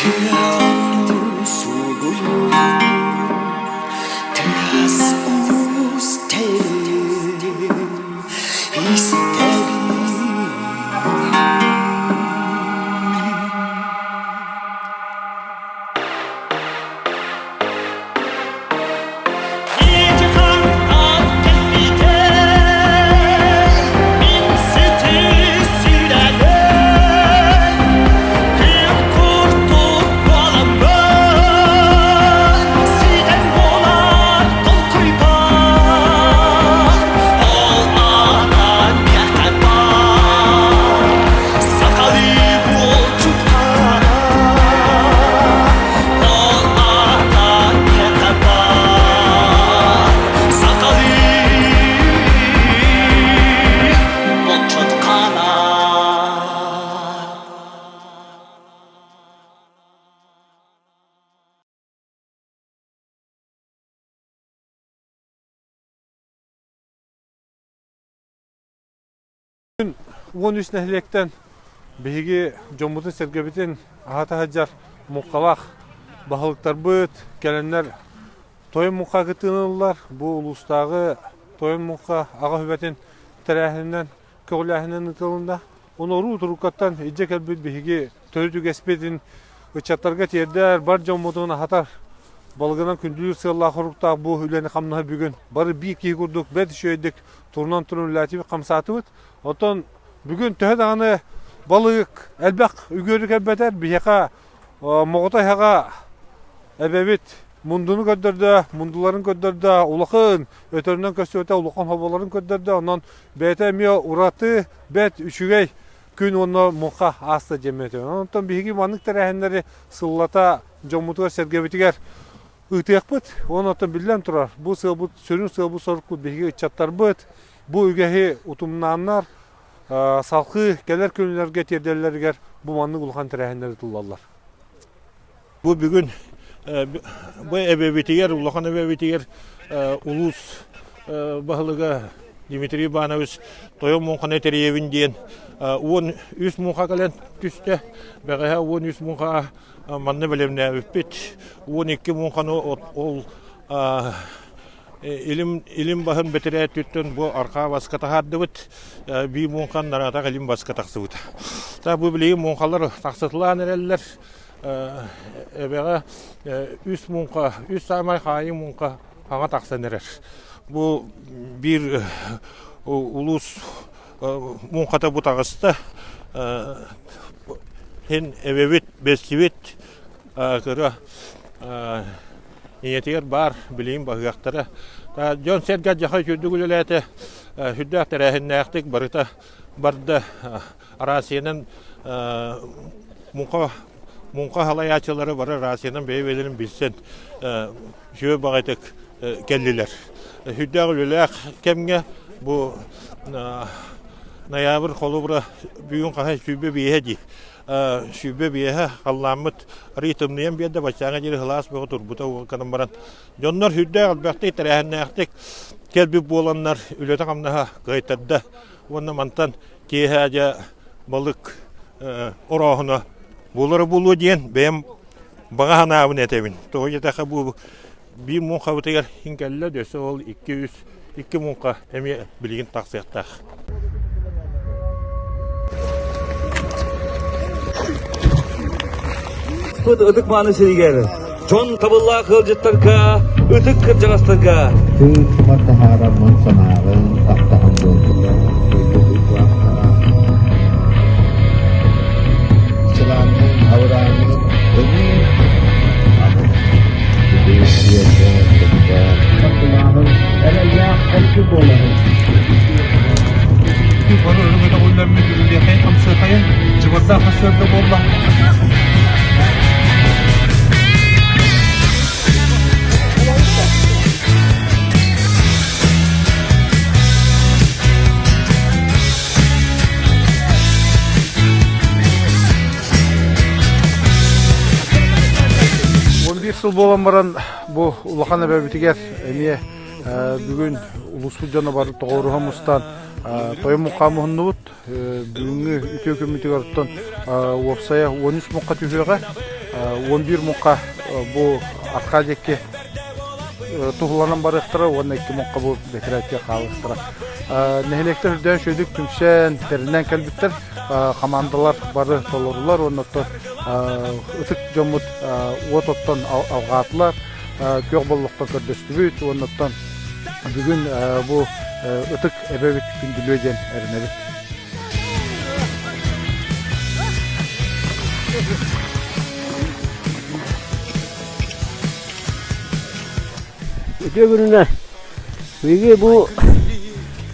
Тыал сугун тыас уус тэрин истэбин. Сахалыы буолчуттара Ол аата миэхэ баар Сахалыы булчут хаана 13 нэһилиэктэн биһиги дьоммутун-сэргэбитин аһата сылдьар муҥхалаах баһылыктарбыт кэлэннэр Тойон муҥха кыттыыны Бу улуустааҕы Тойон муҥха аҕа сүбэтин тэрээһининэн, көҕүлээһининэн ыытылынна. Оноруу туруккаттан илдьэ кэлбит биһиги төрүт үгэспитин ыччаттарга тиэрдэр, бар дьоммутун аһатар, балыгынан күндүлүүр сыаллаах-соруктаах бу үлэни-хамнаһы бүгүн бары биир киһи курдук бэрт үчүгэйдик турунан туран үлэлээтибит, хамсаатыбыт. Оттон бүгүн төһө даҕаны балык элбэх үгүөрү кэлбэтэр, биһиэхэ Моҕотой аҕа эбэбит мундуну көрдөрдө, мундуларын көрдөрдө, улахан өтөрүнэн көстүбэтэ улахан хоболорун көрдөрдө. Онон бэйэтэ эмиэ ураты бэрт үчүгэй күн уонна муҥха ааста диэн этэ. Онтон биһиги маннык тэрээһиннэри сыллата дьоммутугар-сэргэбитигэр ыытыахпыт. Уонна оттон биллэн турар, бу сыалбыт, сүрүн сыалбыт сорукпут биһиги ыччаттарбыт бу үгэһи утумнааннар салгыы кэлэр күннэргэ тиэрдэллэригэр бу маннык улахан тэрээһиннэр ыытыллаллар. Бу бүгүн бу эбэбитигэр, улахан эбэбитигэр улуус баһылыга Дмитрий Иванович Тойон муҥханы тэрийэбин диэн 13 муҥха кэлэн түстэ. Бэҕэһээ 13 муҥха манна бэлэмнээбиппит. 12 муҥханы ол Илим, илим баһын бэтэрээттиттэн бу архаа баска таһаардыбыт. Бии муҥхан нараатах илим баска тахсыбыт. Та бу билигин муҥхалар тахсытылаан эрэллэр. Эбэҕэ үс муҥха, үс саамай хаайыы муҥха хаҥа тахсан эрэр. Бу биир улуус муҥхата бу таҕыста. Һин эбэбит, бэстибит кыра ийэтигэр баар билигин баһыахтара. Дьон-сэргэ дьаха үчүгдүк үлэлээтэ, сүрдээх тэрээһиннээхтик барыта барда. Арассыйанан муҥха муҥха халайааччылары бары Арассыйанан бэйэ-бэйэлэрин билсэн үчүгэй баҕайытык кэллилэр. Сүрдээх үлэлээх кэмҥэ бу ноябрь холобура бүгүн хаһан 25 дии. 25 халлааммыт арыый тымныйан биэрдэ, баччааҥҥа диэри сылаас бөҕө турбута уолканан баран дьоннор сүрдээх элбэхтик тэрээһиннээхтик кэлбит буоланнар үлэтэ-хамнаһа кыайтарда уонна мантан киэһэ дьэ балык орооһуна буолара буолуо диэн бэйэм баҕа санаабын этэбин. Тоҕо диэтэххэ бу биир муҥхабытыгар иһин кэллэ, өссө ол икки-үс икки муҥха эмиэ билигин тахсыахтаах. Ытык ытык-мааны сиригэр дьон табыллаах ыалдьыттарга, ытык кырдьаҕастарга Тыы-тыма таһаараммын санааҕын таптаһан буолбута. Сылаанньын, абыраанньын, өлүү Эрэллээх эркин буоларын. Бары өрө көтөҕүллэммит үлэлиэхэйин хамсыахайын, дьыбардаах сарсыарда буолла. 11 сыл буолан баран бу улахан эбэбитигэр эмиэ бүгүн улууспут дьоно бары тоҕуоруһа мустан Тойон муҥха муһуннубут. Бүгүҥҥү үтүө күммүтүгэр оттон уопсайа 13 муҥха түһүөҕэ. 11 муҥха бу арҕаа диэки туһуланан барыахтара уонна икки муҥха бу бэкирээккэ хаалыахтара. Нэһилиэктэр үрдээн үчүгэйдик түмсэн, тэринэн кэлбиттэр. Хамаандалар бары толорулар уонна оттон ытык дьоммут уот оттон алҕаатылар, күөх боллохтон көрдөстүбүт уонна оттон бүгүн бу ытык эбэбит күндүлүө диэн эрэнэбит. Үтүө күнүнэн! Биһиги бу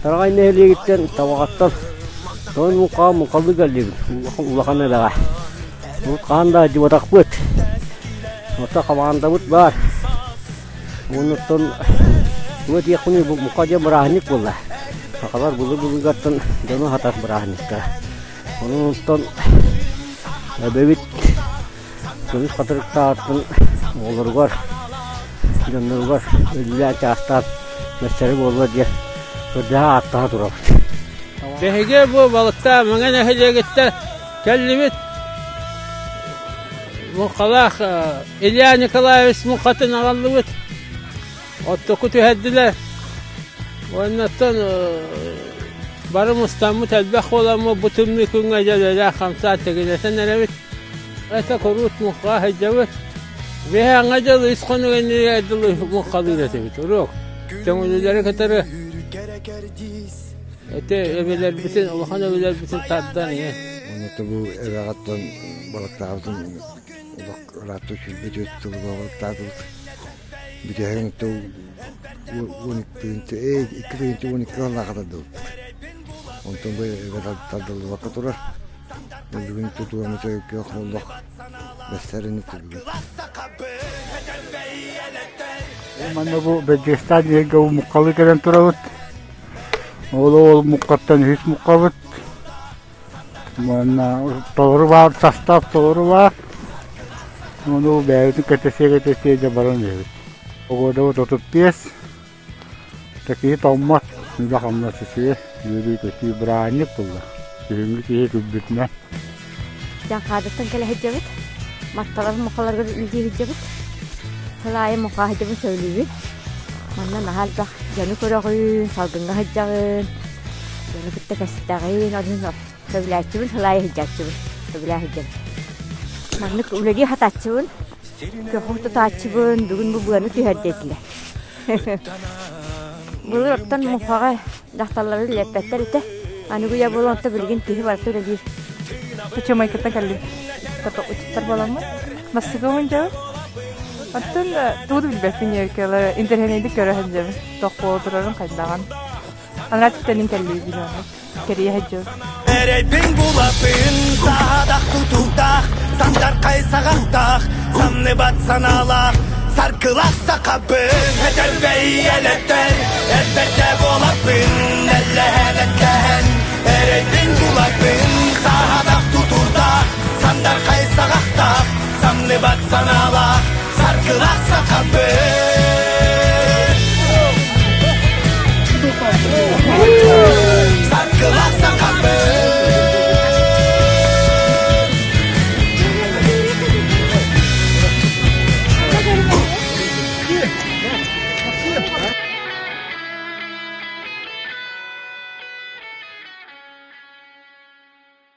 Тараҕай нэһилиэгиттэн Табаҕаттан Тоон муҥхаҕа муҥхалыы кэллибит улахан эбэҕэ. Урут хаһан да сылдьыбатахпыт. Оттон хамаандабыт баар. Уонуттан тугу этиэхпиний бу муҥха диэн бырааһынньык буолла. Сахалар былыр-былыргаттан дьону аһатар бырааһынньыктара. Онон онтон эбэбит Көмүс хатырыктааҕыттан оҕолоругар, дьонноругар өлүүлээн чаастаан мэссэри буолла диэн көрдөһө ааттаһа турабыт. Биһиги бу балыктаах Мэҥэ нэһилиэгиттэн кэллибит. Муҥхалаах Илья Николаевич муҥхатын аҕаллыбыт. Оттоку түһэрдилэр. Уоннаттан бары мустаммыт элбэх буоламмыт бу тымныы күҥҥэ дьэ хамсаан тигинэтэн эрэбит. Это куруут муҥха сылдьабыт. Биһиэхэ дьыл үс хонук иннигэр дылы муҥхалыыр этибит. Уруок. Төҥүлүлэри кытары ити эбэлэрбитин, улахан эбэлэрбитин тардан ийэ. Онно бу эбэҕиттэн балыктаабытын олох ыраатта сүүрбэ сылы балыктаатыбыт. Бүтэһигин 12 2 12 сыллаахха тардыллыбыт. Онтон бу эбэ тардыллыбакка турар. Бүгүн тутууну күөх олох бэстэрин түбүгүт. Манна бу Бэдьиэстээн иһэргэ муккалыы кэлэн турабыт. Ол ол муккаттан үһүс муккабыт. Манна толору баар, састаап толору баар. Ону бэйэбитин кэтэсиэ-кэтэсиэ дьэ баран иһэбит. Погодабыт 35. Киһи тоҥмот, үлэ-хамнас үчүгэй, үөрүү-көтүү бырааһынньык буолла. Күһүҥҥү киһи күлбүтүнэн. Дьаҥхаадыттан кэлэ сылдьабыт. Матталар мухаларга үлэлии сылдьабыт. Сыл аайы муха сылдьабын сөбүлүүбүн. Манна наһаа элбэх дьону көрөҕүн, салгыҥҥа сылдьаҕын, дьону кытта кэпсэтэҕин, онон сөбүлээччибин, сыл аайы сылдьааччыбын, сөбүлээн сылдьабын. Маннык үлэлии сатааччыбын, көхүм тутааччыбын, бүгүн бу быаны түһэрдэ этилэр. Былыр оттон муҥхаҕа дьахталлары үлэлэппэттэр этэ. Аныгы үйэ буолан онто билигин киһи барыта үлэлиир. Чымайкыттан кэллим. Учуттар буоламмын. Бастакы дьэ. Оттон тугу да билбэппин еркелер интэриэһинэйдик көрө сылдьабын. Туох буола турарын хайдаҕын. Анараа түптэнин кэллиибин оннук. Кэрийэ сылдьабын. Эрэйбин булабын, саадах тутуурдаах, сандархай саҕахтаах, самныбат санаалаах, саргылах сахабын, этэрбэй элэттэр, эрбэрдэ буолабын, эллэһэн эттэһэн, эрэйбин булабын, саадах тутуурдаах, сандархай саҕахтаах, самныбат санаалаах, саргылах сахабын. Саргылах сахабын.